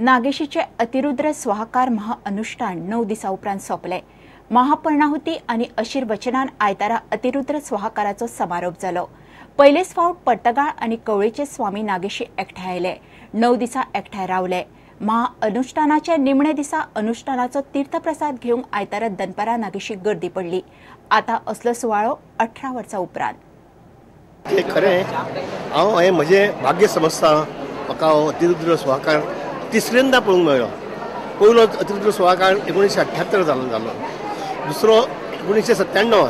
नागेशीचे अतिरुद्र स्वाहाकार महाअनुष्ठान 9 दिसा उपरांत सोंपले। महापर्णाहुती आनी आशीर्वचनान आयतारा अतिरुद्र स्वाहाकाराचो समारोप जालो। पयलेच फावट पर्तगाळ आनी कवळेचे स्वामी नागेशी एकठांय आयले। 9 दिसा एकठांय रावले। महाअनुष्ठानाच्या निमणे दिसा अनुष्ठानाचो तीर्थप्रसाद घेवंक आयतारा दनपारा नागेशी गर्दी पडली। आता असलो सुवाळो 18 वर्सां उपरांत। खरें हांव हें म्हजें भाग्य समजता। म्हाका हो अतिरुद्र स्वाहाकार तिसऱ्यांदा पळोवंक मेळ्ळो। पयलो अतिरुद्र स्वाहाकार 1978 जालो, दुसरो 1997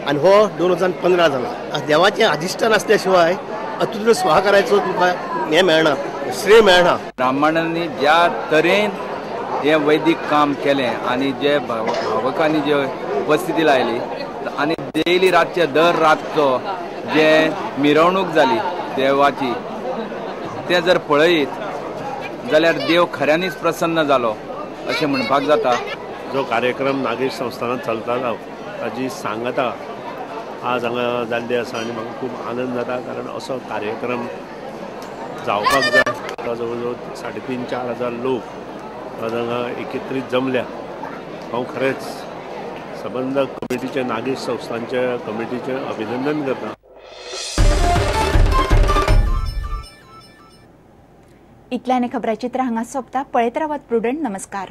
आनी हो 2015 जाला। देवाचें अधिश्ठान आसल्या शिवाय अतिरुद्र स्वाहाकाराचो तुका हें मेळना, श्रेय मेळना। ब्राह्मणांनी ज्या तरेन हें वैदिक काम केलें आनी जे भावकांनी जे उपस्थिती लायली आनी डेली रातचे दर रातचो जे मिरवणूक जाली देवाची, तें जर पळयत जाल्यार देव खऱ्यांनीच प्रसन्न जालो अशें म्हणपाक जाता। जो कार्यक्रम नागेश संस्थानात चलतालो ताजी सांगता आज हांगा जाल्ली आसा आनी म्हाका खूब आनंद जाता, कारण असो कार्यक्रम जावपाक जाय। जवळ जवळ 3,500-4 हजार लोक आज हांगा एकत्रीत जमल्या। हांव खरेंच सबंद कमिटीचे, नागेश संस्थांच्या कमिटीचें अभिनंदन करता। इतल्याने खबराचित्र हांगा सोंपता। पळयत रावात प्रुडंट। नमस्कार।